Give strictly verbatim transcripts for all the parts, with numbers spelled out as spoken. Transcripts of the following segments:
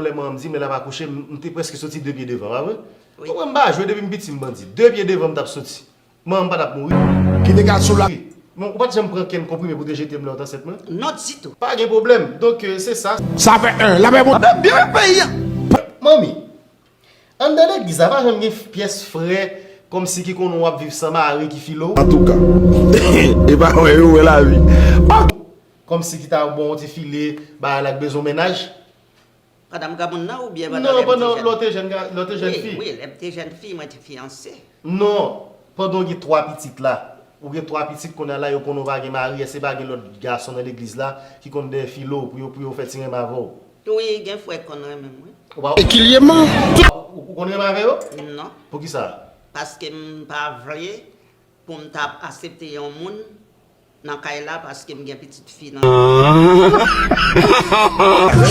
Lè manman m di m lè l ap akouche, m, m te prèske soti de pye devan, pa vre? Wi. Ou konprann m pa jwe, depi m piti m bandi. De pye devan m t ap soti. Manman m pa t ap mouri. Ki dega sou la. Bon, ou pa t janm pran kenn konprime pou te jete m lè w t ansent mwen? Non, ditou. Pa gen pwoblèm. Donk, euh, se sa. Sa fè en. Lapè bon. Lapè byen fè peyi a. Manmi, anndan legliz la, pa janm gen pyès frè kòmsi ki konnen w ap viv san mari ki file w. Antouka, e pa wè yo wè lavi. Pa kòmsi ki ta bon yon ti file, bagay la k bezwen mennaj. Pandan m granmoun nan oubyen pandan lè m te jèn? Non, pandan lè w te jèn, ga- lè w te jèn fi. Wi, wi, lè m te jèn fi, mwen te fiyanse. Non, pandan w gen twa pitit la, ou gen twa pitit kounye a la, yo konnen w pa gen mari, èske pa gen lòt gason nan legliz la ki konn dèyè file w pou yo, pou yo fè ti renmen avè w? Wi, gen frè k konn renmen m, wi. Ou pa- Ekilyèman. Ou, ou konn renmen avè yo? Non. Poukisa? Paske m pa vle pou m ta aksepte yon moun nan kay la paske m gen pitit fi nan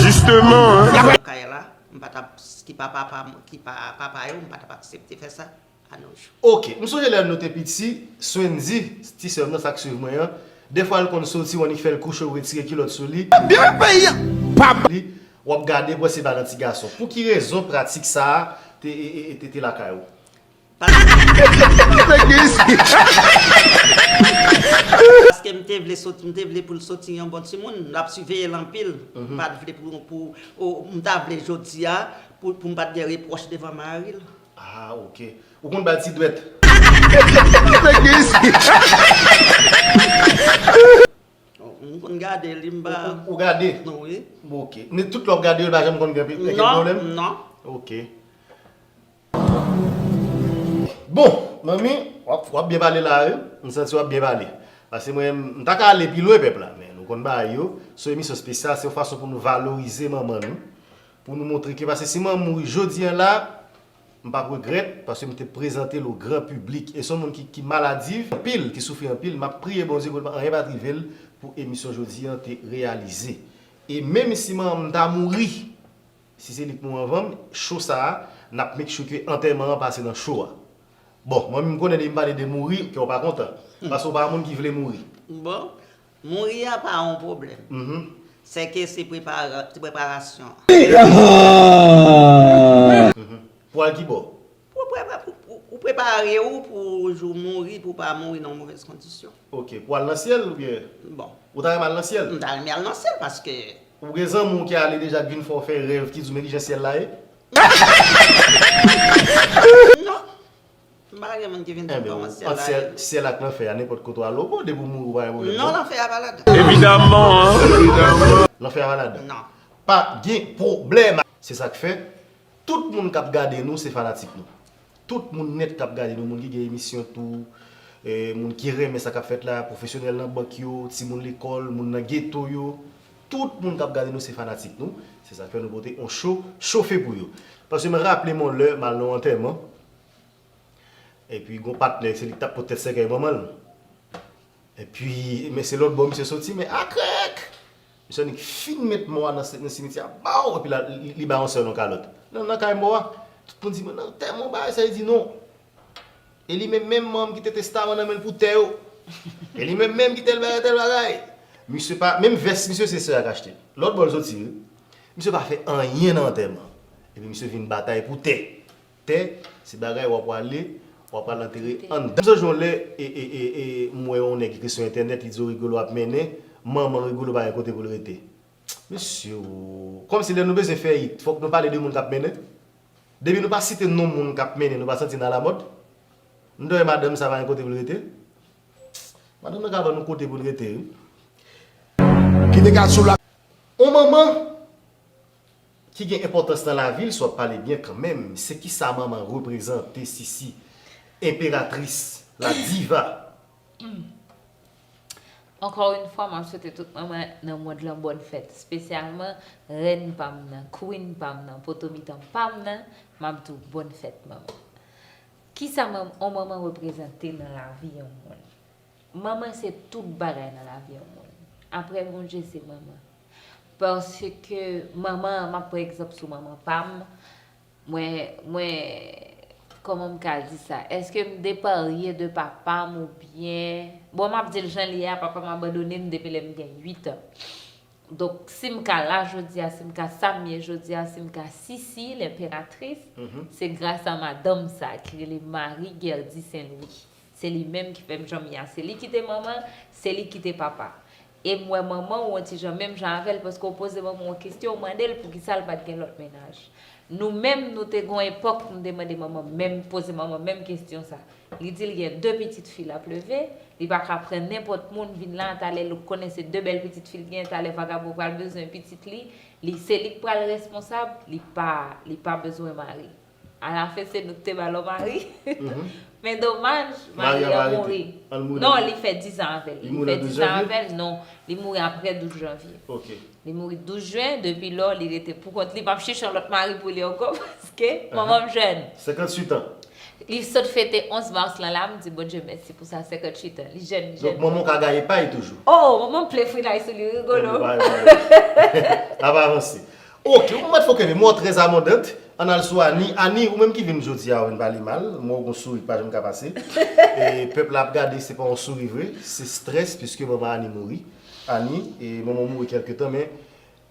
Jisteman, hein. Kay la, m pa t ap, ki pa papa, ki pa papa yo, m pa t ap aksepte fè sa. Anouch. Ok, m sonje lè nou te piti, Swendy, ti sè m nan, sa k swiv mwen an, dèfwa l konn soti, w annik fè l kouche, w retire kilòt sou li. Byen peyi a. Pap. Li, w ap gade, w wè se pa nan ti gason. Pou ki rezon pratik sa a te, e, e, e, te, te lakay ou? Paske m te vle soti, m te vle pou l soti yon bon timoun, m t ap siveye l anpil. M pa t vle pou, pou, o, m ta vle jodi a, pou, pou m pa t gen repwòch devan mari l. Ah, ok. Ou konn ba l ti dwèt? M konn gade li, m pa. Ou, ou, ou gade? Wi. Bon, ok. Men tout lè w ap gade yo, l pa janm konn gen pi- gen pwoblèm? Non, non. Ok. Bon, manmi, w ap, w ap byen pale la, wi. M santi w ap byen pale. Paske mwen, m ta ka ale pi lwen, pèp la, men nou konn bagay yo. Se yon emisyon espesyal, se yon fason pou nou valorize manman nou, pou nou montre ke, paske si manman m mouri jodi a la, m p ap regrèt, paske m te prezante l o gran piblik. E se yon moun ki, ki maladiv anpil, ki soufri anpil. M ap priye Bondye pou anyen pa t rive l pou emisyon jodi a te reyalize. E menm si manman m ta mouri, si se li k mouri anvan m, cho sa a, n ap make sure ke antèman an pase nan cho a. Bon, mwen menm m konnen depi m pale de mouri, kè w pa kontan. Paske w pa yon moun ki vle mouri. Bon, mouri a pa yon pwoblèm. Mhm. Sèke se prepara- preparasyon. Mhm. Pou al ki bò? Pou prepare, pou, pou, pou prepare w pou jou mouri, pou pa mouri nan yon movèz kondisyon. Ok, pou al nan syèl oubyen? Bon. Ou ta renmen al nan syèl? M ta renmen al nan syèl paske. Ou gen zanmi w ki ale deja k vin fè w fè rèv ki di w men kijan syèl la ye? Non. M pa gen moun ki vin di m kòman syèl la ye. Ant syèl, syèl ak lanfè a, nenpòt kote w ale, ou bon, depi w mouri, ou pa gen pwoblèm, non? Non, lanfè a pa ladan. Evidaman, hein. Evidaman. Lanfè a pa ladan. Non. Pa gen pwoblèm. Se sa k fè, tout moun k ap gade nou, se fanatik nou. Tout moun nèt k ap gade nou, moun ki gen emisyon tou, eh, moun ki renmen sa k ap fèt la, pwofesyonèl nan bank yo, timoun lekòl, moun nan geto yo, tout moun k ap gade nou, se fanatik nou. Se sa k fè nou pote yon cho, chofe pou yo. Paske mwen raple m yon lè, m al nan yon antèman, epi gon patnè, se li k t ap pot tèt sèkèy manman l. Epi, men se lòt bò misye soti, men akrèk! Misye annik fin met mò a nan, nan simityè a, baw! Epi la, li, li ba yon sè l yon kalòt. Nan, nan kay mò a, tout moun di, "Men nan tè mò bagay sa," li di, "Non." E li menm, menm manman m ki te testaman nan men l pou tè yo. E li menm, menm ki tèl bagay, tèl bagay. Misye pa, menm vès misye se sè a k achte l. Lòt bò l soti, wi. Misye pa fè anyen nan antèman. Epi misye vin batay pou tè. Tè, se bagay w ap prale, w ap pral antere anndan. M sonje yon lè, e, e, e, e, m wè yon nèg ekri sou entènèt, li di w Rigolo ap mennen, manman Rigolo pa gen kote pou l rete. Mesye o, kòmsi lè nou bezwen fè it, fòk nou pale de moun k ap mennen. Depi nou pa site non moun k ap mennen, nou pa santi n alamòd. M dèyè madanm sa pa gen kote pou l rete. Madanm nan ka ban nou kote pou l rete, wi. Ki dega sou la. On manman ki gen enpòtans nan lavi l, si w ap pale byen kanmenm, se kisa manman reprezante, Sisi, enperatris, la diva? Ankò yon fwa, m ap swete tout manman nan mond lan bòn fèt, espesyalman rèn pa m nan, queen pa m nan, poto mitan pa m nan, m ap di w bòn fèt, manman. Kisa manm-, on manman reprezante nan lavi yon moun? Manman se tout bagay nan lavi yon moun. Apre Bondye, se manman. Paske manman an, m ap pran egzanp sou manman pa m, mwen, mwen, kòman m ka di sa? Èske m deparye de papa m oubyen, bon, m ap di l jan l ye a, papa m abandone m depi lè m gen uit an. Donk, si m ka la jodi a, si m ka sa m ye jodi a, si m ka Sisi, lenperatris, se gras a madanm sa ki rele Marie Guerdy Saint Louis. Se li menm ki fè m jan m ye a. Se li ki te manman, se li ki te papa. E m wè manman w yon ti jan menm jan avè l, paske w poze manman w yon kesyon, w mande l poukisa l pa t gen lòt mennaj. Nou menm, nou te gon epòk, nou te mande manman menm, poze manman menm kesyon sa. Li di l gen de pitit fi l ap leve, li pa ka pran nenpòt moun vin la, talè l konnen se de bèl pitit fi l gen, talè vagabon pral bezwen pitit li, li se li k pral responsab, li pa, li pa bezwen mari. Alafen se nou k te ba l yon mari. Men domaj, mari an mouri. Non, li fè dizan avè l. Li fè dizan avè l, non. Li mouri apre douz janvye. Li mouri douz jen, depi lò, li rete pou kont li. P ap chèche yon lòt mari pou li ankò, paske manman m jèn. Senkanntuit an. Li sot fete onz mas lan la, m di Bondye mèsi pou sa, senkanntuit an. Li jèn, li jèn. Donk, manman w ka gaye pay toujou. Oh, manman m ple frinay sou li, rigolo. Ann ap avanse. Ok, ou mèt fò kenbe, mò trè abondant. Ann al sou Ani. Ani, ou menm ki vin jodi a, ou vin pale mal. Mwen, ou gon souri k pa janm ka pase. E pèp la ap gade, se pa yon souri vre, se strès, piske manman Ani mouri. Ani, e manman w mouri kèlke tan, men,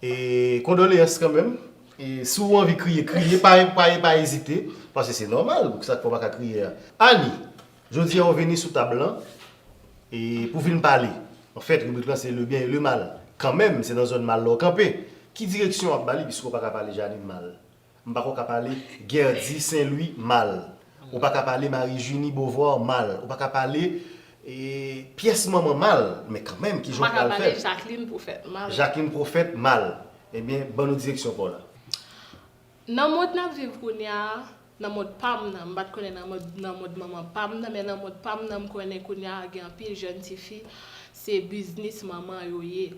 e kondoleyans kanmenm. E si w anvi kriye, kriye, pa, pa, pa ezite, paske se nòmal, sa k fè w pa ka kriye a. Ani, jodi a, ou vini sou tab lan, e pou vin pale. Anfèt, ribrik lan, se le byen e le mal. Kanmenm, se nan zòn mal la w kanpe. Ki direksyon w ap ba li, piske w pa ka pale Janine mal? M pa kwè w ka pale Guerdy Saint Louis mal. Ou pa ka pale Marie Junie Beauvoir mal. Ou pa ka pale, e, pyès manman mal. Men kanmenm, ki jan w pral fè? M pa ka pale Jacqueline Prophète mal. Jacqueline Prophète mal. Ebyen, ban nou direksyon pa w la. Nan mond n ap viv kounye a, nan mond pa m nan, m pa t konnen nan mond, nan mond manman pa m nan, men nan mond pa m nan, m konnen kounye a gen anpil jèn tifi, se biznis manman yo ye.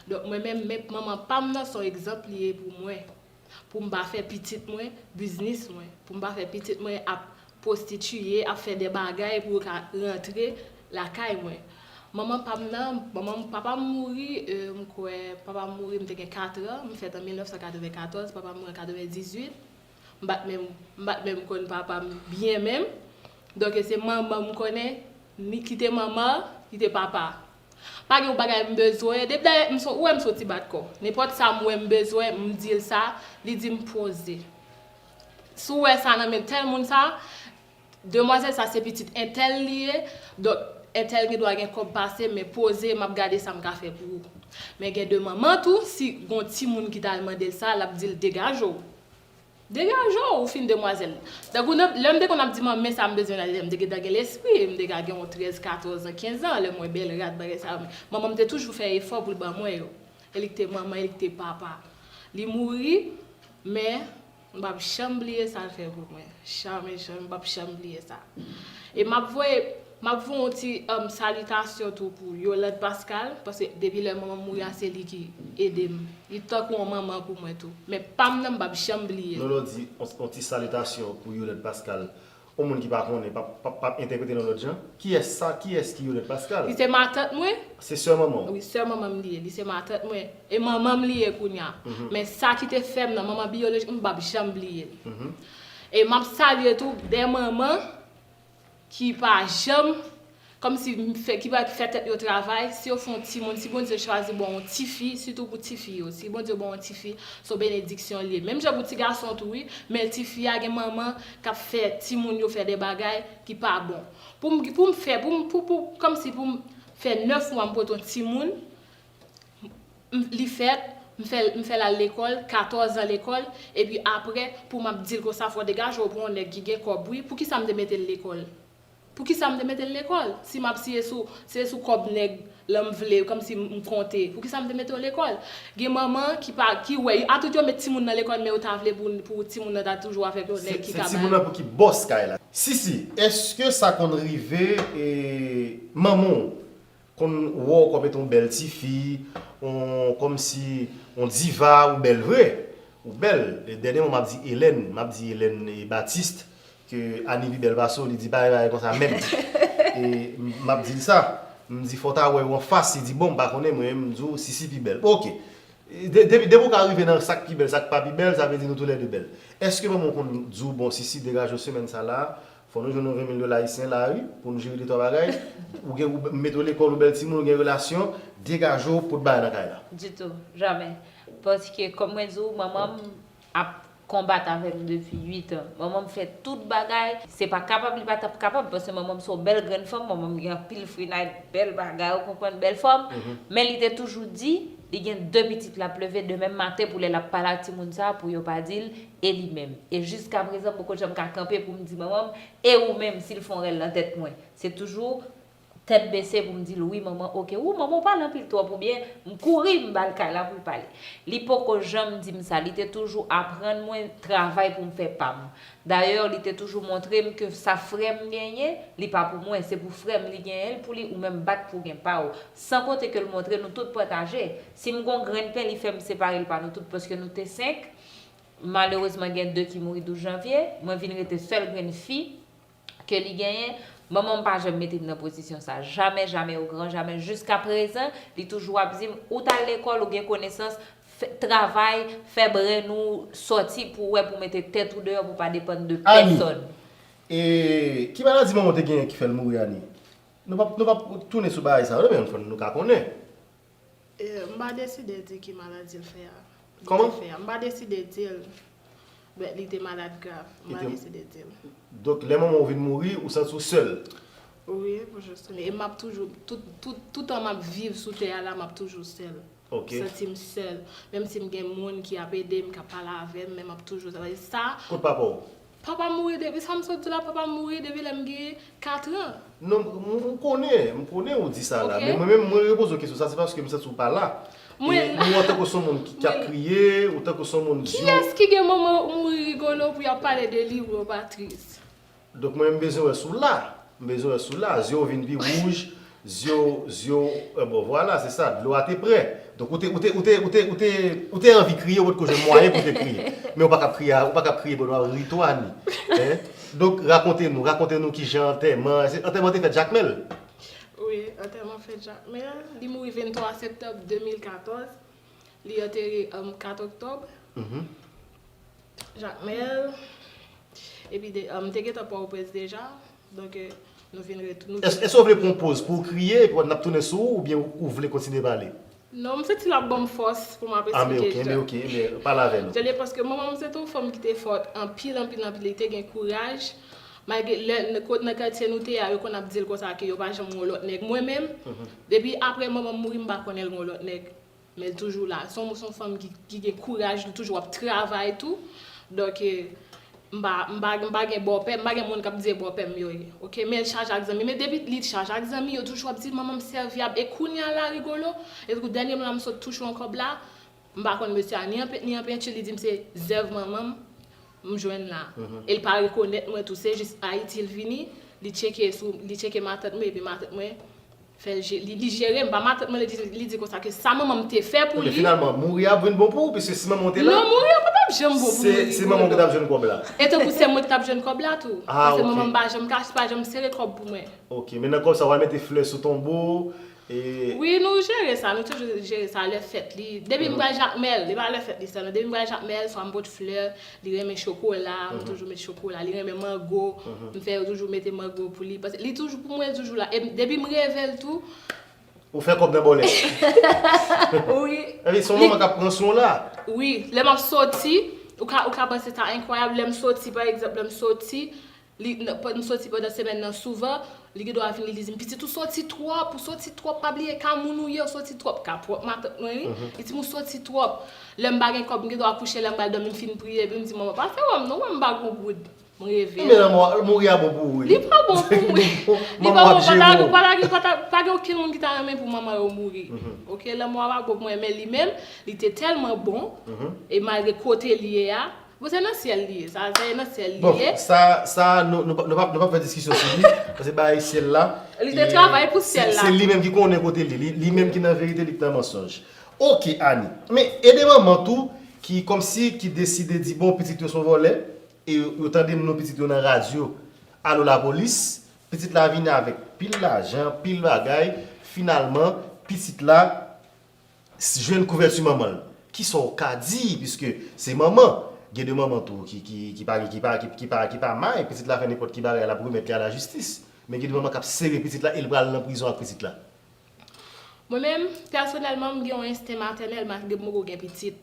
Donk, mwen menm, men manman pa m nan se yon egzanp li ye pou mwen. Pou m pa fè pitit mwen biznis mwen. Pou m pa fè pitit mwen ap pwostitiye, ap fè de bagay pou yo ka rantre lakay mwen. Manman pa m nan, manman, papa m mouri, e, m kwè, papa m mouri, m te gen kat an, m fèt an mil nèf san katrevenkatòz, papa m mouri an katrevendizuit. M pa t menm, m pa t menm konn papa m byen menm. Donk, se manman m konnen, ni ki te manman, ki te papa. Pa gen yon bagay m bezwen. Depi dayè, m so-, ou wè m soti bat kò. Nenpòt sa m wè m bezwen, m di l sa, li di m poze. Si w wè sa nan men tèl moun sa, demwazèl sa se pitit entèl li ye, donk entèl gen dwa gen kòb pase, men poze, m ap gade sa m ka fè pou ou. Men gen de manman tou, si gon timoun ki t al mande l sa, l ap di l degaje w. Degaje w, ou fin demwazèl. Tankou nan, lè m te konn ap di manman, men sa m bezwen la, lè m te gentan gen lespri, m te ka gen yon trèz, katòz an, kenz an, lè m wè bèl rad, bagay sa yo. Manman m te toujou fè efò pou l ban mwen yo. E li k te manman, e li k te papa. Li mouri, men m p ap janm bliye sa l fè pou mwen. Janmen, janmen, m p ap janm bliye sa. E m ap voye, m ap voye yon ti, um, salitasyon tou pou Yolande Pascal, paske depi lè manman m mouri a, se li ki ede m. Li tankou yon manman pou mwen tou. Men pa m nan, m p ap janm bliye l. Non, lè w di yon, yon ti salitasyon pou Yolande Pascal, yon moun ki pa konnen, p ap, p ap, p ap entèprete l yon lòt jan. Kiyès sa? Kiyès ki Yolande Pascal? Li se matant mwen. Se sè manman w? Wi, sè manman m li ye. Li se matant mwen. E manman m li ye kounye a. Men sa ki te fè m nan, manman biyolojik m, m p ap janm bliye l. E m ap salye tou de manman ki pa janm, kòmsi m fè, ki pa fè tèt yo travay, si yo fè yon timoun, si Bondye chwazi ba w yon tifi, sitou pou tifi yo, si Bondye ba w yon tifi, se yon benediksyon li ye. Menm jan pou ti gason tou, wi, men tifi a gen manman k ap fè timoun yo fè de bagay ki pa bon. Pou m, pou m fè, pou m, pou, pou, kòmsi pou m fè nèf mwa m pote yon timoun, m, li fèt, m fè, m fè l al lekòl, katòz an lekòl, epi apre, pou m ap di l konsa, fò w degaje w pou yon nèg ki gen kòb, wi, poukisa m te mete l lekòl? Poukisa m te mete l lekòl? Si m ap, si se sou, se sou kòb nèg lan m vle, kòmsi m, m konte, poukisa m te mete w lekòl? Gen manman ki pa, ki wè, atout yo met timoun nan lekòl, men yo ta vle pou, pou timoun nan ta toujou avèk yon nèg ki ka bay. Se timoun nan pou ki bòs kay la. Sisi, èske sa konn rive, e, manman w konn wè w kòm etan yon bèl tifi, yon, kòmsi yon diva, ou bèl vre, ou bèl. E dènyèman, m ap di Hélène, m ap di Hélène, e, Baptiste, ke Ani pi bèl pase w, li di bagay, bagay konsa menm. E m ap di l sa, m di fò w ta wè yo anfas, li di bon, m pa konnen, mwen menm, m di w, Sisi pi bèl. Oke. De-, depi, depi w ka rive nan sa k pi bèl, sa k pa pi bèl, sa vle di nou toulède bèl. Èske manman w konn di w, bon, Sisi, degaje w semèn sa la, Bon, nou jwenn yon ven mil dola ayisyen la, wi, pou nou jere de twa bagay. Ou gen, ou mete w lekòl, ou bèl timoun, ou gen relasyon, degaje w, pot bagay nan kay la. Ditou, jamè. Paske, kòm mwen di w, manman m ap konbat avè m depi uit an. Manman m fè tout bagay. Se pa kapab li pa t ap kapab, paske manman m se yon bèl grenn fanm, manman m gen anpil frinay, bèl bagay, ou konprann, bèl fòm. Men li te toujou di, li gen de pitit l ap leve demen maten pou lè l ap pale ak timoun sa a, pou yo pa di l, e li menm. E jiskaprezan, m poko janm ka kanpe pou m di manman m, e ou menm, si l fè yon rèl nan tèt mwen. Se toujou tèt bese pou m di l, wi, manman, oke, wi, manman, ou pale anpil twòp, oubyen m kouri, m ba l kay la pou l pale. Li poko janm di m sa, li te toujou aprann mwen travay pou m fè pa m. Dayè, li te toujou montre m ke sa frè m genyen, li pa pou mwen, se pou frè m li genyen l pou li, ou menm bat pou w gen pa w. San konte ke l montre nou tout pataje. Si m gon grenn pen, li fè m separe l pa nou tout, paske nou te senk. Malerezman, gen de ki mouri douz janvye. Mwen vin rete sèl grenn fi ke li genyen. Manman m pa janm mete m nan pozisyon sa. Jamè, jamè, o gran jamè. Jiskaprezan, li toujou ap di m, ou t al lekòl, ou gen konesans, fè, travay, fè brenn ou sòti pou w wè pou w mete tèt ou deyò pou w pa depann de pèsòn. E ki maladi manman w te genyen ki fè l mouri, Ani? Nou p ap, nou p ap tounen sou bagay sa yo, non, men fò nou ka konnen. E, m pa deside di ki maladi l fè a. Li Kòman? Te fè a. M pa deside di l. But li te malad grav. M pa deside di l. Donk, lè manman w vin mouri, ou santi w sèl? Wi, pou jis tounen. E m ap toujou, tout, tout, tout tan m ap viv sou tè a la, m ap toujou sèl. Ok. Santi m sèl. Menm si m gen moun ki ap ede m, k ap pale avè m, men m ap toujou sèl. Sa, Kot papa w? Papa m mouri depi, sa m sot di la, papa m mouri depi lè m gen kat an. Non, m, m konnen, m konnen ou di sa la. Ok. Men mwen menm, mwen repoze w kesyon sa, se paske m santi w pa la. Mwen E ou antanke w se yon moun ki, ki ap kriye, ou tanke w se yon moun di. Kiyès ki gen manman mouri rigolo pou y ap pale de li, bro Patrice? Donk mwen, m bezwen wè si w la. M bezwen wè si w la. Zye w vin pi wouj, zye w, zye w, e, bon, vwala, se sa, dlo a te prè. Donk ou te, ou te, ou te, ou te, ou te, ou te anvi kriye, ou potko jwenn mwayen pou w te kriye. Men ou pa ka ap kriye, ou pa ka ap kriye pandan w ap ri tou, Ani. Hein? Donk rakonte nou, rakonte nou kijan antèman, se antèman te fèt Jakmèl? Wi, antèman fèt Jakmèl. Li mouri venntwa septanm de mil katòz. Li antere, um, kat oktòb. Jakmèl. Epi de, um, m te gentan Pòtoprens deja. Donk, eh, nou vin ret-, nou Èske w vle pran yon poz pou w kriye epi n ap tounen sou ou, oubyen ou, ou vle kontinye pale? Non, m santi l ap ban m fòs pou m ap Ah, men eksplike. Ok, men ok, men pale avè nou. Tande, paske manman m se te yon fanm ki te fòt anpil, anpil, anpil. Li te gen kouraj. Malgre lè, nan, kot, nan katye nou te ye a, yo konn ap di l konsa ke yo pa janm wè yon lòt nèg. Mwen menm, depi apre manman m mouri, m pa konnen l gen yon lòt nèg. Men l toujou la. Se yon, se yon fanm ki, ki gen kouraj, li toujou ap travay tou. Donk, eh, m pa, m pa, m pa gen bòpè, m pa gen moun k ap di e bòpè m yo ye. Ok, men l chaje ak zanmi. Men depi li chaje ak zanmi, yo toujou ap di manman m sèvyab. E kounye a la, rigolo, e tou dènyèman la, m sot touche yon kòb la. M pa konn mesye a ni an, ni an penti, li di m se zèv manman m, m jwenn la. E l pa rekonèt mwen tou, se jis Ayiti l vini, li tcheke sou, li tcheke matant mwen, epi matant mwen fè l je-, li, li jere m, pa matant mwen, li di, li di konsa ke sa manman m te fè pou Men li. Finalman, mouri a ap vin bon pou ou, piske si manman w te la, Non, mouri a pa t ap janm bon pou se, mwen. se manman w ki t ap jwenn kòb la. E tankou se mwen ki t ap jwenn kòb la tou. Ah, Paske ok. Manman m pa janm kache, pa janm sere kòb pou mwen. Ok, men nan kòb sa, w al mete flè sou tonbo, e Wi, nou jere sa, nou toujou jere sa, lè fèt li. Depi m pral Jakmèl, li pa lè fèt li sèlman. Depi m pral Jakmèl, swa m pot flè, li renmen chokola, m toujou met chokola, li renmen mango, m fè yo toujou mete mango pou li. Paske li toujou, pou mwen, li toujou la. E depi m reve l tou, ou fè kòb nan bòlèt. wi, Epi se yon manman k ap pran swen w la. Wi, lè m ap soti, ou ka, ou ka panse sa enkwayab, lè m soti, pa egzanp, lè m soti, li, n-, pa, m soti pandan semèn nan souvan, li gen dwa vin, li di m, pitit, ou soti twòp, ou soti twòp, pa bliye ka moun ou ye, ou soti twòp, ka pwòp matant mwen, wi. Li di m, ou soti twòp. Lè m pa gen kòb, m gen dwa kouche, lè m pral dòmi, m fin priye, epi m di, manman, pa fè wè m non, wè m pa gon goud. M reve. Men lanmò, mouri a bon pou ou, wi. Li pa bon pou mwen. Li Manman pa w bon, ap pa ta, jere w. pa ta, pa ta, pa gen okenn moun ki ta renmen pou manman yo mouri. Ok, lanmò a pa bon pou mwen, men li menm, li te tèlman bon, e malgre kote li ye a, bon, se nan syèl li ye, sa, se nan syèl li Bon, ye. Sa, sa, nou, nou, pa- nou p ap, nou p ap fè diskisyon sou li, paske bagay syèl la. Li te e, travay pou se- syèl la. Se li menm ki konnen kote li, li, li menm ki nan verite, li k nan mansonj. Ok, Ani. Men, e de manman tou, ki kòmsi, ki deside di, bon, pitit yo se yon vòlè, e yo, yo tande non pitit yo nan radyo, alo lapolis, pitit la vini avèk pil lajan, pil bagay, finalman, pitit la jwenn kouvèti manman l. Kisa w ka di, piske se manman, Gen de manman tou ki, ki, ki pa, ki pa, ki, ki pa, ki pa may, pitit la fè nenpòt ki bagay, l ap remèt li a lajistis. Men gen de manman k ap sere pitit la e l pral nan prizon ak pitit la. Mwen menm, pèsonèlman, m gen yon ensten matènèl malgre m poko gen pitit.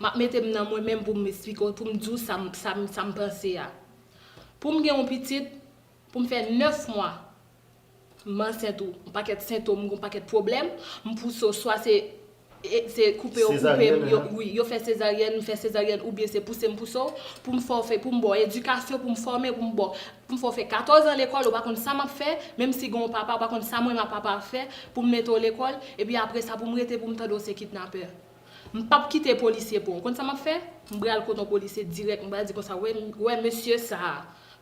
M ap mete m nan mwen menm pou m esplike w, pou m di w sa m, sa m, sa m panse a. Pou m gen yon pitit, pou m fè nèf mwa, m ansent ou, yon pakèt sentòm, yon pakèt pwoblèm, m pouse w, swa se, e, se koupe yo koupe m, yo, wi, yo fè sezaryèn, m fè sezaryèn, oubyen se pouse m pouse w, pou m fè w fè, pou m ba w edikasyon, pou m fòme, pou m ba w, pou m fè w fè katòz an lekòl, ou pa konn sa m ap fè, menm si gen yon papa, ou pa konn sa mwen m ak papa ap fè, pou m mete w lekòl, epi apre sa, pou m rete, pou m tande w se kidnapè. M p ap kite polisye pran w. Ou konn sa m ap fè? M pral kote yon polisye dirèk, m pral di konsa, wè, wè mesye sa a.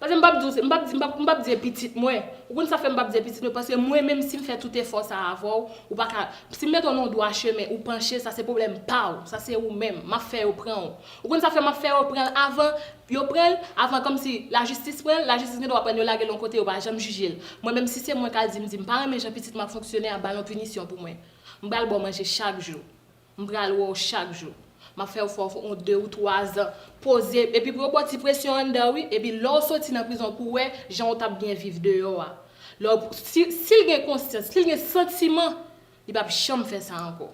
Paske m p ap di w se, m p ap di, m p ap, m p ap di e pitit mwen. Ou konn sa fè m p ap di e pitit mwen? Paske mwen menm si m fè tout efò sa a avè w, ou pa ka, si m mete w nan yon dwa chemen, ou panche, sa se pwoblèm pa w, sa se ou menm, m ap fè yo pran w. Ou konn sa fè m ap fè yo pran l avan yo pran l, avan kòmsi lajistis pran l, lajistis gen dwa pran l, yo lage l yon kote, yo pa janm jije l. Mwen menm si se mwen k al di, m di m pa renmen jan pitit mwen ap fonksyone a, ba l yon pinisyon pou mwen. M pral ba w manje chak jou. M pral wè w chak jou. M ap fè w fè yon de ou twa zan poze, epi pou yo ba w ti presyon anndan wi, epi lè w soti nan prizon pou w wè jan w t ap byen viv deyò a. Lè w, si, si l gen konsyans, si l gen santiman, li p ap janm fè sa ankò.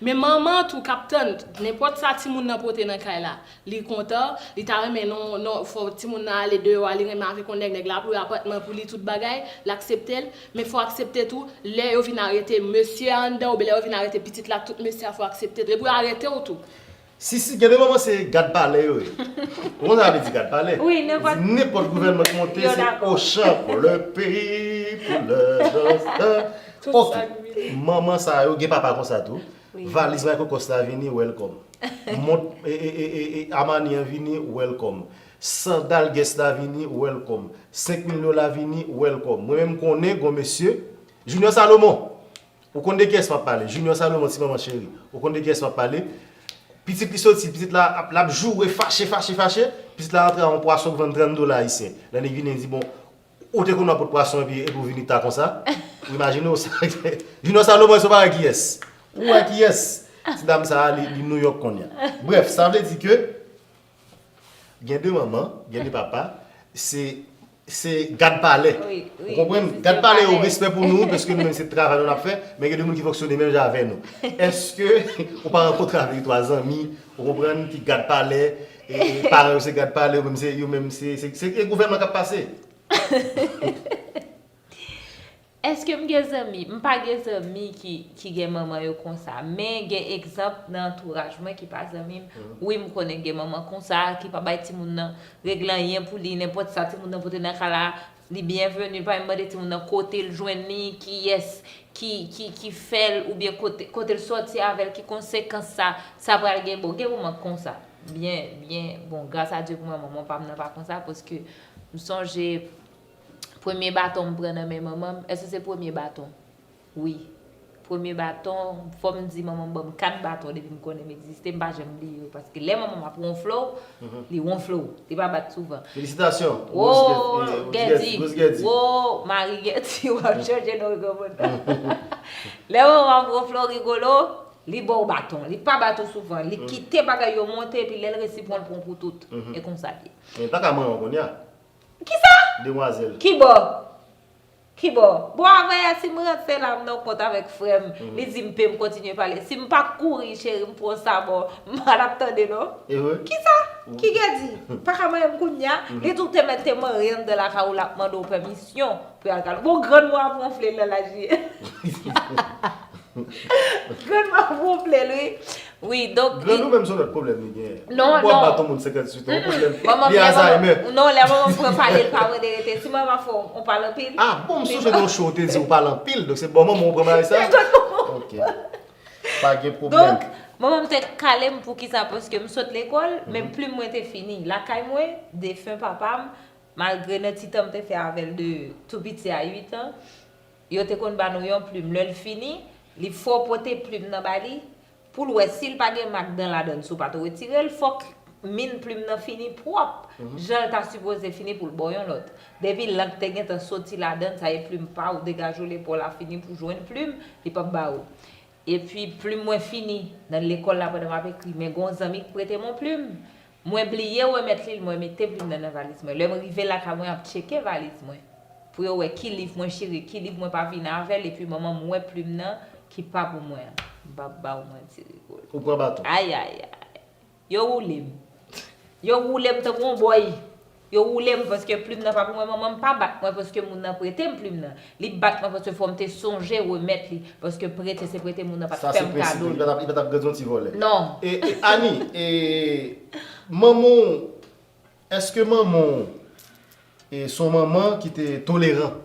Men manman tou k ap tann, nenpòt sa timoun nan pote nan kay la, li kontan, li ta renmen non, non, fò timoun nan ale deyò a, li renmen avèk yon nèg, nèg la ap lwe apatman pou li, tout bagay, l aksepte l, men fò aksepte tou, lè yo vin arete mesye a anndan, oubyen lè yo vin arete pitit la, tout mesye a fò aksepte tou, epi yo arete w tou. Si, si, gen de manman se gad palè yo ye. Ou konn sa vle di gad palè? Wi, nenpòt. Di nenpòt gouvènman ki monte, se Ochan pou le peyi, pou le dans. Ok. Manman sa yo, gen papa konsa tou. Valiz Michael Kors la vini, welcome. Mont, e, e, e, e, e, Armani an vini, welcome. Sandal Guess la vini, welcome. Senk mil dola vini, welcome. Mwen menm m konnen gon mesye, Junior Salomon. Ou konn de kiyès m ap pale? Junior Salomon, ti manman cheri. Ou konn de kiyès m ap pale? Pitit li soti, pitit la ap, l ap joure, fache, fache, fache. Pitit la antre a yon pwason k vann trant dola ayisyen. Lè nèg vini, li di, bon, ou te konn ap pot pwason epi, epi ou vini ta konsa? Ou imajine w sa? Junior Salomon, se pa wè kiyès. Ou wè kiyès? Ti dam sa a, li, li Nouyòk kounye a. Brèf, sa vle di ke gen de manman, gen de papa, se se gad palè. Ou konprann? Gad palè yo, respè pou nou, paske nou menm se travay nou n ap fè, men gen de moun ki fonksyone menm jan avè nou. Èske ou pa rankontre avèk twa zanmi, ou konprann, ki gad palè, e, e, paran yo se gad palè, yo menm se, yo menm se, se, se, se gouvènman k ap pase? Èske m gen zanmi? M pa gen zanmi ki, ki gen manman yo konsa. Men gen egzanp nan antouraj mwen ki pa zanmi m. Wi, m konnen gen manman konsa ki pa bay timoun nan regle anyen pou li. Nenpòt sa timoun nan pote nan kay la, li byenveni. Li pa menm mande timoun nan kote l jwenn li, kiyès ki, ki, ki fè l, oubyen kote, kote l sòti avè l, ki konsekans sa, sa pral gen. Bon, gen manman konsa. Byen, byen, bon, gras a Dye pou mwen, manman pa m nan pa konsa, paske m sonje Premye baton m pran nan men manman m, èske se premye baton? Wi. Premye baton, fò m di manman m ban m kat baton depi m konnen m egziste, m pa janm bliye yo. Paske lè manman m ap wonfle w, li wonfle w. Li pa bat souvan. Felisitasyon. Wo, Gèdi. Wo, Mari Gèdi, w ap chanje non granmoun. Lè manman m ap wonfle w, rigolo, li ba w baton. Li pa bat ou souvan. Li kite bagay yo monte, epi lè l resi pran, l pran w pou tout. E konsa l ye. Men pa ka manman w kounye a. Kisa? Demwazèl. Kibò? Kibò? Bon, avanyè si m ranse la, m nan kont avèk frè m, li di m pe m kontinye pale. Si m pa kouri, cheri, m pran sa bò, m pa t ap tande, non. E vre? Kisa? Ki Gèdi? Pa ka manyen m kounye a? Li tou te mèt te manyen anndan lakay ou, l ap mande w pèmisyon pou y al kale. Bon, grann mwen ap wonfle l nan laj li ye. Grann mwen ap wonfle l, wi. Wi, donk. Grann ou menm se yon lòt pwoblèm li genyen. Non, non. Ou ap bat yon moun senkanntuit an, yon pwoblèm. Li Alzheimer. Non, lè manman m pran pale, l pa mande rete. Si manman fè w, ou pale anpil. Ah, bon, m sonje gen yon show ou te di ou pale anpil, donk se bò manman w pran bagay sa? Ok. Pa gen pwoblèm. Donk, manman m te kale m poukisa? Paske m sot lekòl, men plim mwen te fini. Lakay mwen, defen papa m, malgre nan ti tan m te fè avè l de tou piti a uit an, yo te konn ba nou yon plim. Lè l fini, li fè w pote plim nan ba li, pou l wè si l pa gen mak dan ladan l, si w pa t retire l, fòk min plim nan fini pwòp, jan l ta sipoze fini pou l ba w yon lòt. Depi lank te gentan soti ladan l, sa e plim pa w, degaje w, lepòl a fini pou jwenn plim, li p ap ba ou. Epi plim mwen fini nan lekòl la pandan m ap ekri, men gen yon zanmi ki prete m yon plim. Mwen bliye remèt li l, mwen mete plim nan nan valiz mwen. Lè m rive lakay mwen, ap tcheke valiz mwen pou yo wè ki liv mwen chire, ki liv mwen pa vin avè l, epi manman m wè plim nan ki pa pou mwen an. M p ap ba w manti, Rigolo. Ou pran baton. Ayayay. Yo woule m. Yo woule m tankou yon bòy. Yo woule m paske plim nan pa pou mwen. Manman m pa bat mwen paske moun nan prete m plim nan. Li bat mwen paske fò m te sonje remèt li. Paske prete se prete, moun nan pa t fè m kado li. Sa se prensip li. Li pa t ap, li pa t ap grandi yon ti vòlè. Non. E, e Annie, e, manman w, èske manman w, e, se yon manman ki te toleran?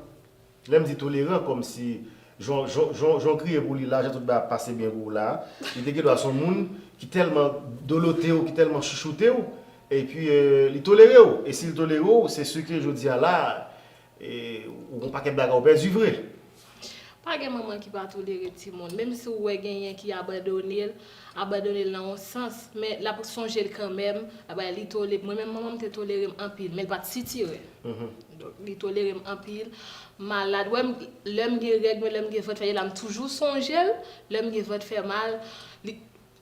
Lè m di toleran, kòmsi jan, jan, jan, jan w kriye pou li la, jan tout bagay ap pase byen pou ou la, li te gendwa se yon moun ki tèlman dolote w, ki tèlman chouchoute w, epi, e, li tolere w. E si l tolere w, se si ke jodi a la, e, ou gon pakèt bagay ou pèdi vre. Pa gen manman ki pa tolere timoun. Menm si w wè genyen ki abandone l, abandone l nan yon sans, men l ap sonje l kanmenm. Aba, li tole-, mwen menm, manman m te tolere m anpil, men l pa t sitire. Donk, li tolere m anpil. Malad, wè m, lè m gen règ mwen, lè m gen vant fè, la, m toujou sonje l. Lè m gen vant fè mal, li,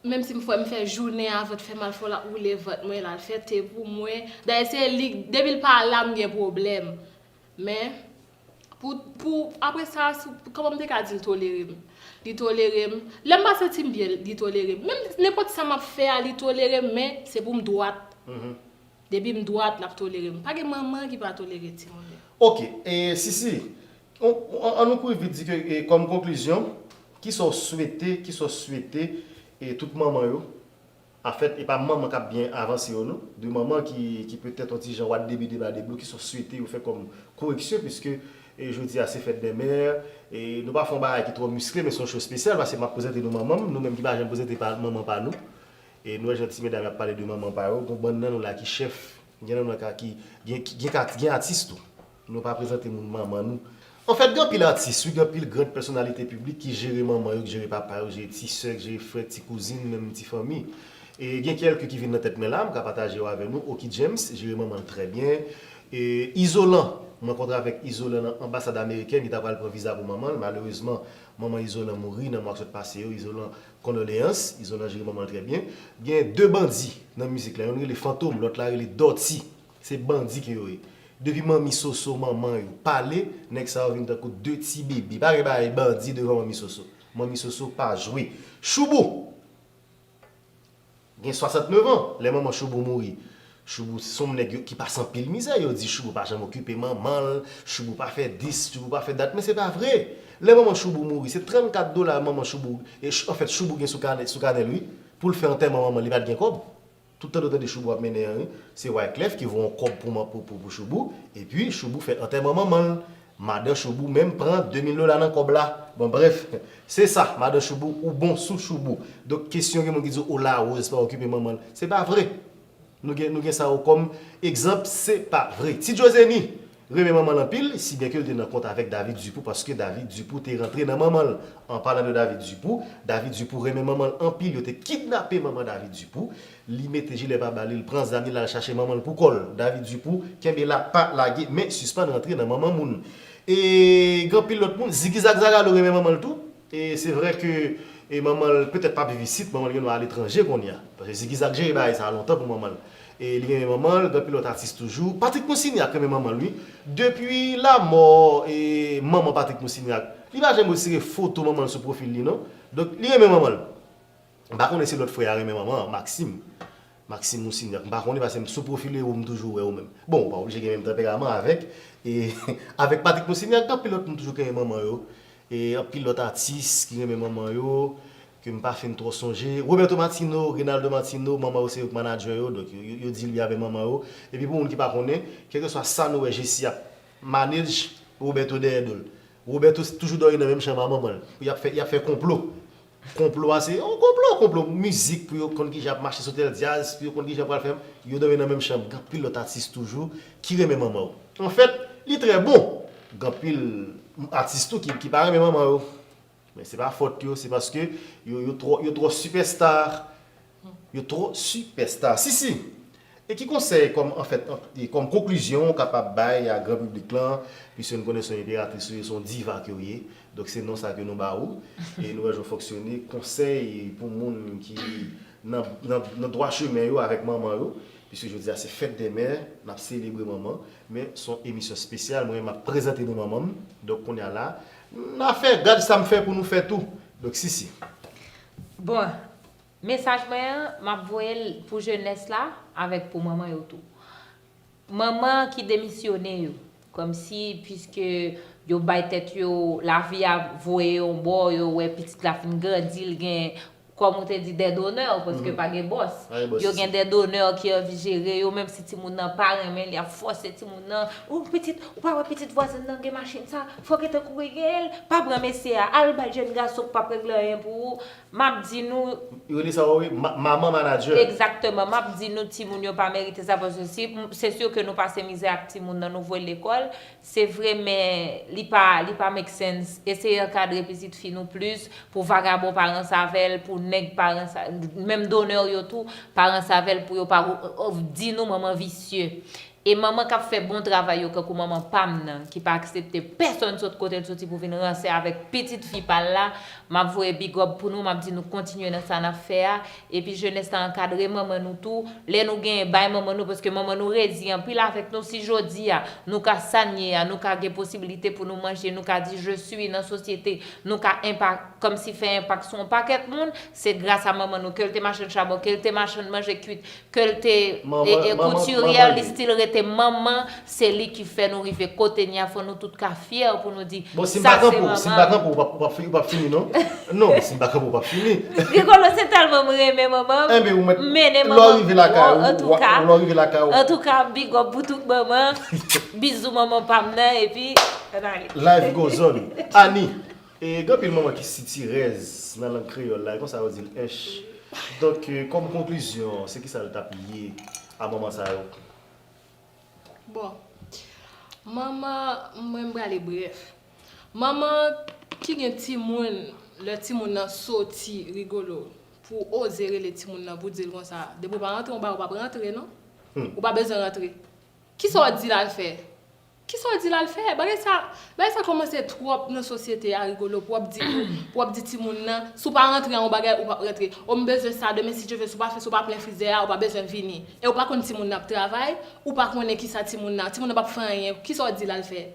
menm si m fè, m fè jounen a, vant fè mal, fò l ap woule vant mwen, l al fè te pou mwen. Dayè, se li, depi l pa la, m gen pwoblèm. Men, pou, pou, apre sa, sou, kòman m te ka di l tolere m? Li tolere m. Lè m pa santi m byen, li tolere m. Menm nenpòt sa m ap fè a, li tolere m, men se pou m dwat. Depi m dwat, l ap tolere m. Pa gen manman ki pa tolere timoun yo. Ok, e Sisi, on, on, an nou kouri vit di ke, e, kòm konklizyon, kisa w swete, kisa w swete, e, tout manman yo? Anfèt, e pa manman k ap byen avanse yo, non. De manman ki, ki petèt yon ti jan wad debi deba deblo, kisa w swete yo fè kòm koreksyon, piske, e, jodi a se fèt dè mè, e nou pa fè yon bagay ki twò miskle, men se yon cho espesyal, paske m ap prezante nou manman m, nou menm ki pa janm prezante pa, manman pa nou. E nou wè jan ti medam y ap pale de manman pa yo, gon bann nan nou la ki chèf, gen nan nou la ki, gen, ki, gen, gen atis tou. Nou pa prezante moun manman nou. Anfèt, gen anpil atis, wi, gen anpil gran pèsonalite piblik ki jere manman yo, ki jere papa yo, ki jere ti sè, ki jere frè, ti kouzin, menm ti fanmi. E gen kèlke ki vin nan tèt mwen la, m ka pataje yo avè nou. Oki James jere manman l trè byen. E Izolan, m rankontre avèk Izolan nan anbasad amerikèn, li ta pral pran viza pou manman l. Malerezman, manman Izolan mouri nan mwa k sot pase yo. Izolan, kondoleyans, Izolan jere manman l trè byen. Gen de bandi nan mizik la, youn rele Fantom, lòt la rele Dòti. Se bandi ke yo ye. Depi Manmi Soso, manman yo, pale, nèg sa yo vin tankou de ti bebe. Pa gen bagay bandi devan Manmi Soso. Manmi Soso pa jwe. Choubou gen swasantnèf an, lè manman Choubou mouri. Choubou se yon nèg yo ki pase anpil mizè, yo di Choubou pa janm okipe manman l, Choubou pa fè dis, Choubou pa fè dat, men se pa vre. Lè manman Choubou mouri, se trannkat dola manman Choubou, e, Ch-, anfèt, Choubou gen sou kanè, sou kanè l, wi. Pou l fè antèman manman l, li pa t gen kòb. Tout tande w tande Choubou ap mennen an, wi. Se Wyclef ki voye yon kòb pou, pou, pou, pou Choubou, epi Choubou fè antèman manman l. Madan Choubou menm pran de mil dola nan kòb la. Bon, brèf, se sa, madan Choubou, ou bon sou Choubou. Donk, kesyon gen moun ki di w, o, Larose pa okipe manman l. Se pa vre. Nou gen, nou gen sa yo kòm egzanp, se pa vre. Ti Djozeni renmen manman l anpil, si byen ke l te nan kont avèk David Dupou, paske David Dupou te rantre nan manman l. An palan de David Dupou, David Dupou renmen manman l anpil, yo te kidnape manman David Dupou, li mete jilè pa bal li, l pran zam li, l al chache manman l pou kò l. David Dupou, kenbe la, pa lage, men sispann rantre nan manman moun. E gen anpil lòt moun, Ziggy Zag Zagalo renmen manman l tou. E se vre ke, e manman l petèt p ap viv isit, manman l gen dwa aletranje kounye a. Paske Ziggy Zag jere bagay sa a lontan pou manman l. E li renmen manman l, gen anpil lòt atis toujou. Patrick Moussignac renmen manman l, wi. Depi lanmò, e, manman Patrick Moussignac, li pa janm retire foto manman l sou pwofil li, non. Donk, li renmen manman l. M pa konnen si lòt frè a renmen manman an, Maxime. Maxime Moussignac. M pa konnen paske m sou pwofil yo, m toujou wè yo menm. Bon, ou pa oblije gen menm tanperaman avèk, e, avèk Patrick Moussignac, gen anpil lòt moun toujou ki renmen manman yo. E anpil lòt atis ki renmen manman yo, ke m pa fin twò sonje. Roberto Martino, Reynaldo Martino, manman yo se yo k manadjè yo, donk yo, yo, yo di l byen avè manman yo. Epi pou moun ki pa konnen, kèlkeswa sa nou wè Jesi ap manage, Roberto dèyè do l. Roberto toujou dòmi nan menm chanm a manman l. Y ap fè, y ap fè konplo. Konplo a se yon konplo, konplo mizik pou yo konn kijan ap mache sou tèl djaz, pou yo konn kijan pral fè. Yo dòmi nan menm chanm. Gen anpil lòt atis toujou ki renmen manman yo. Anfèt, li trè bon. Gen anpil atis tou ki, ki pa renmen manman yo. Men se pa fòt yo, se paske yo, yo twò, yo twò sipèsta. Yo twò sipèsta. Sisi, E ki konsèy kòm, anfèt, an, e kòm konklizyon ou kapab bay a gran piblik lan, piske nou konnen se yon enperatris ou ye, se yon diva ke w ye. Donk se non sa ke nou ba ou. E nou wè jan w fonksyone, konsèy pou moun ki nan, nan, nan dwa chemen yo avèk manman yo. Piske jodi a se fèt dè mè, n ap selebre manman. Men se yon emisyon espesyal, mwen menm m ap prezante nou manman m. Donk kounye a la, n a fè, gad sa m fè pou nou fè tou. Donk Sisi. Bon, mesaj mwen an, m ap voye l pou jenès la avèk pou manman yo tou. Manman ki demisyone yo, kòmsi, piske yo bay tèt yo, lavi a voye yo yon bò, yo wè pitit la fin grandi, l gen, kòm ou te di, dè donè, paske pa gen bòs. Yo gen dè donè ki anvi jere yo, menm si timoun nan pa renmen, l ap fòse timoun nan. Ou pitit, ou pa wè pitit vwazin nan gen machin sa, fòk e tankou e gen l, pa pran mesye a, al bay jèn gason k p ap regle anyen pou ou. M ap di nou. Yo rele sa wi, manman manadjè. Egzakteman, m ap di nou timoun yo pa merite sa, paske si, se si ke nou pase mizè ak timoun nan, nou voye l lekòl, se vre, men li pa, li pa make sense. Eseye ankadre pitit fi nou plis, pou vagabon pa ranse avè l, pou nèg pa ranse, menm donè yo tou, pa ranse avè l, pou yo pa di nou manman visye. E manman k ap fè bon travay yo, kankou manman pa m nan, ki pa aksepte pèsonn sot kote l soti pou vin ranse avèk pitit fi pa l la, m ap voye big up pou nou, m ap di nou kontinye nan sa n ap fè a. Epi jenès la ankadre manman nou tou. Lè nou genyen, bay manman nou, paske manman nou redi anpil avèk nou. Si jodi a, nou ka sa n ye a, nou ka gen posibilite pou nou manje, nou ka di je suis nan sosyete, nou ka enpak, kòmsi fè enpak sou yon pakèt moun, se gras a manman nou, ke l te machann chabon, ke l te machann manje kwit, ke l te koutiryè, li still rete manman, se li ki fè nou rive kote n ye a, fò nou tout ka fyè pou nou di, sa se manman. Bon, si m pa kanpe w, si m pa kanpe w, ou p ap fini non. Non, si m pa kanpe w, ou p ap fini. Rigolo, se tèlman m renmen manman m, m mennen manman m, antouka, antouka, big up pou tout manman, bizou manman pa m nan, epi, ann ale. Life goes on. Annie, e, gen anpil manman ki sitirèz nan lang kreyòl la, e konsa yo di l ench. Donk, kòm konklizyon, se kisa l t ap ye a manman sa yo? Bon, manman, mwen m prale brèf. Manman ki gen timoun, lè timoun nan soti, Rigolo, pou w oze rele timoun nan pou w di l konsa, depi w pa rantre yon bagay, ou p ap rantre non. Ou pa bezwen rantre. Kisa w di l al fè? Kisa w di l al fè? Bagay sa, bagay sa kòmanse twòp nan sosyete a, Rigolo, pou w ap di, pou w ap di timoun nan, si w pa rantre a yon bagay, ou p ap rantre. O, m bezwen sa, demen si Dye ve, si w pa fè, si w pa plen frizè a, ou pa bezwen vini. E ou pa konn timoun nan ap travay, ou pa konnen kisa timoun nan, timoun nan p ap fè anyen, kisa w di l al fè?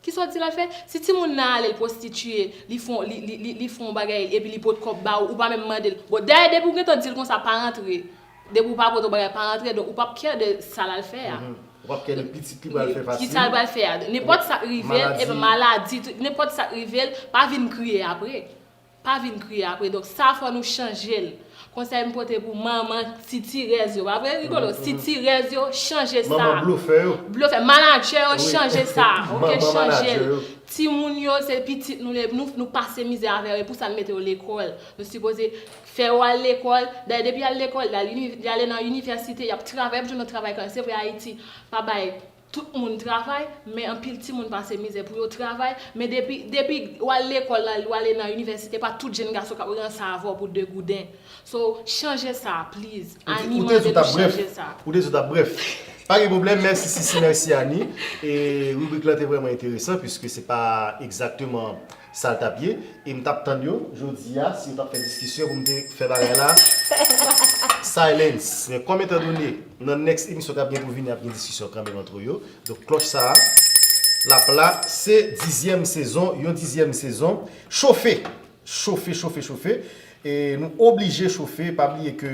Kisa w di l al fè? Si timoun nan ale, l pwostitiye, li fè yon, li, li, li, li fè yon bagay, epi li pot kòb ba ou, ou pa menm mande l. Bon, dayè, depi w gentan di l konsa, pa rantre. Depi w pa pote yon bagay, pa rantre, donk ou p ap kè de sa l al fè a. Ou p ap kè de pitit li pral fè fasil. Ki sa l pral fè a. Nenpòt sa k rive l, epi maladi, tout, nenpòt sa k rive l, pa vin kriye apre. Pa vin kriye apre. Donk sa fò nou chanje l. Konsèy m pote pou manman sitirèz yo, pa vre Rigolo? Sitirèz yo, chanje sa. Manman blofè yo. Blofè, manadjè yo, chanje sa. Oke, chanje l. Timoun yo, se pitit nou, nou, nou pase mizè avè yo, e pou sa n mete yo lekòl. Nou sipoze fè yo al lekòl. Dayè, depi y al lekòl, y al ini, y ale nan inivèsite, y ap travay, y ap jwenn yon travay kanmenm. Se vre Ayiti pa bay tout moun travay, men anpil timoun pase mizè pou yo travay, men depi, depi w al lekòl la, w ale nan inivèsite, pa tout jenn gason k ap ranse avè w pou de gouden. So, chanje sa, please. Annie mande nou chanje sa. Ou te di w t ap brèf. Pa gen pwoblèm, mèsi Sisi, mèsi Annie. E ribrik lan te vrèman enteresan, piske se pa egzakteman sa l t ap ye. E m t ap tann yo, jodi a, si yo t ap fè diskisyon pou m te fè bagay la. Silence. Men kòm etandone, nan next emisyon k ap gen pou vini, ap gen diskisyon kanmenm antre yo. Donk, klòch sa a, l ap la, se dizyèm sezon, yon dizyèm sezon. Chofe! Chofe, chofe, chofe. E nou oblije chofe. Pa bliye ke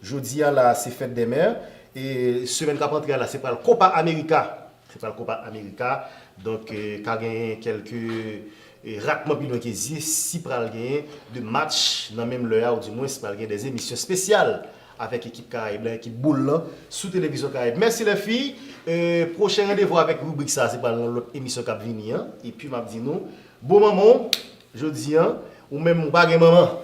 jodi a la, se fèt dè mè. E semèn k ap antre a la, se pral Copa America. Se pral Copa America. Donk, ka genyen kèlke ratman pi lwen ke zye si pral genyen de match nan menm lè a, oudimwens pral gen de emisyon espesyal avèk ekip Karayib la, ekip boul lan, sou Televizyon Karayib. Mèsi lèfi. Pwochen randevou avèk ribrik sa a, se pral nan lòt emisyon k ap vini an. Epi m ap di nou, bon manman w, jodi an, ou menm ou pa gen manman.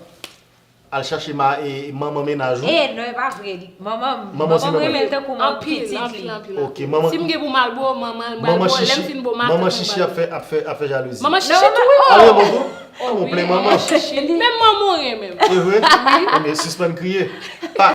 Al chache ma, e, manman mennaj ou. E, non, e pa vre. Manman m, manman m renmen l tankou yon pitit li. Ok, manman. Si m gen pou m al bo manman, m al bo, lè m fin bo matant, manman chichi ap fè, ap fè, ap fè jalouzi. Manman chichi tou, wi. Al renmen tou. Ou plen manman. Menm manman w renmen. E vre? Wi. Ebyen, sispann kriye.